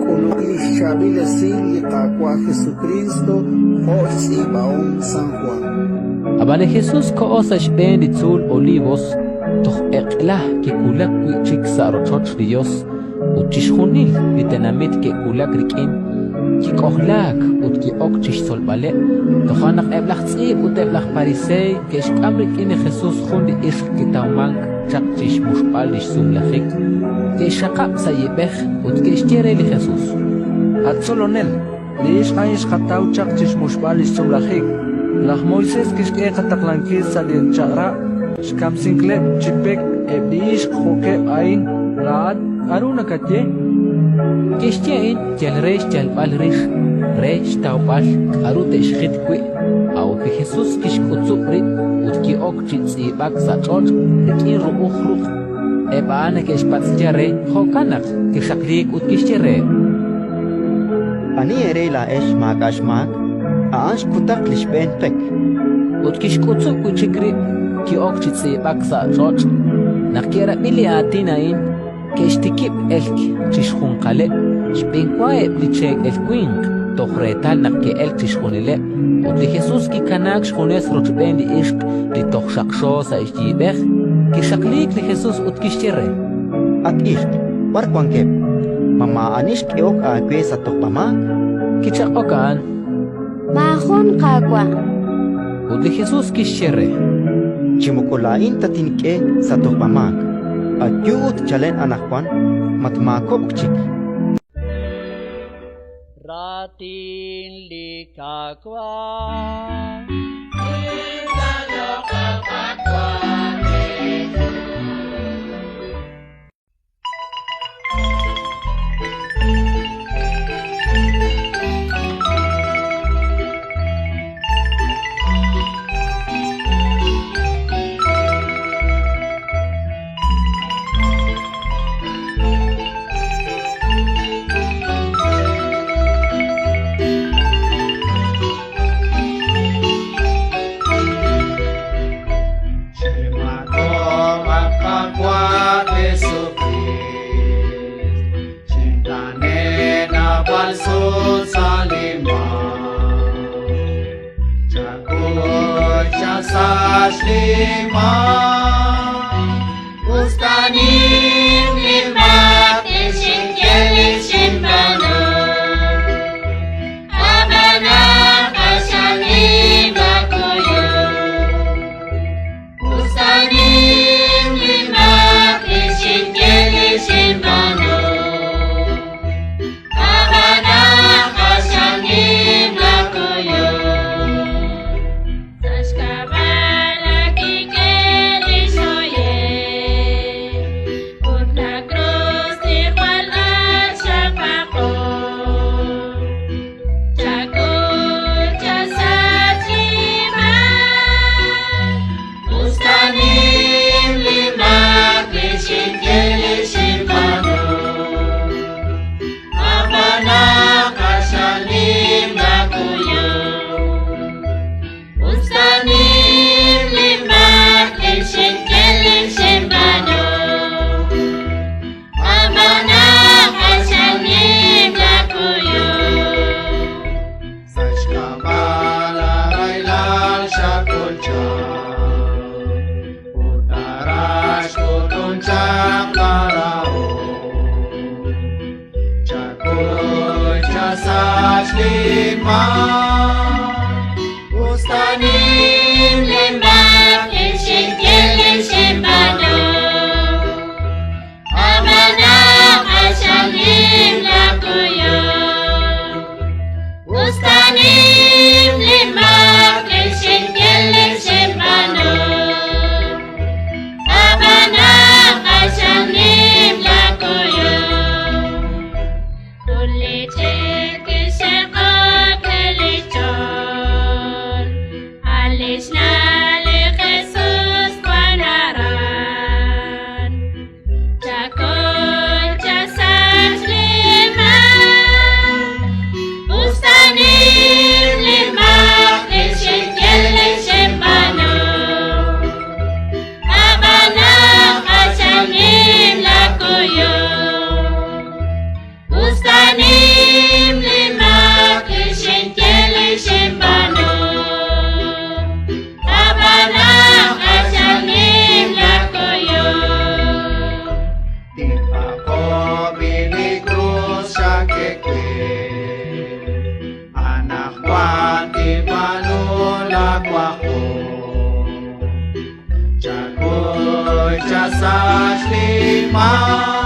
K'uluk li xchaab'il esil li Qaawa' Jesukriist jo' xtz'iib'ahom San Jwan. Ab'an li Jesus koho sa' xb'een li tzuul Olivos, toj eq'la kiwulak wi' chik sa' rochoch li Yos, ut chixjunil li tenamit ke'wulak rik'in. Kik'ojlaak ut ki'ok chi xtzolb'aleb'. Toja' naq eb' laj tz'iib' ut eb' laj Pariseey ke'xk'am rik'in li Jesus jun li ixq kitawmank chaq chi xmuxb'al li xsumlajik. Ke'xxaqab' sa' yiib'ej ut ke'xye re li Jesus: At Tzolonel, li ixq a'in xqataw chaq chi xmuxb'al li xsumlajik. Laj Moisés kixk'e qataqlankil sa' li Chaq'rab' xkamsinkileb' chi pek eb' li ixq jo'keb' a'in. Laa'at k'aru nakaye? Ke'xye a'in yal re xyalb'al rix, re xtawb'al k'aru te'xjit wi'. A'ut li Jesus kixk'utzub' rib' ut ki'ok chi tz'iib'ak sa' ch'och' rik'in ru'uj ruq'. Eb' a'an neke'xpatz'ya re, jo'kan naq kixaqliik ut kixye reheb': Ani eere laa'ex maak'a' xmaak, a'an xkutaq li xb'een pek. Ut kixk'utzub' wi' chik rib', ki'ok chi tz'iib'ak sa' ch'och'. Naq ke'rab'i li aatin a'in, ke'xtikib' elk chixjunqaleb', xb'enwa eb' li cheekel winq, toj reetal naq ke'elk chixjunileb', ut li Jesus kikanaak xjunes rochb'een li ixq li toj xaqxo sa' xyiib'ej. Kixaqliik li Jesus ut kixye re: At ixq, b'ar wankeb'? Ma maa'ani xk'ehok aawe sa' tojb'amaak? Kichaq'ok a'an: Maajun, Qaawa'. Ut li Jesus kixye re: Chi moko laa'in tatink'e sa' tojb'amaak. Ayu ut chalen anaqwan matmaakob'k chik. Raatin li Qaawa'. Rahob'il li krus xak'e we. Anaqwan tinb'aanu laawajom. Chakuy chasach li maak.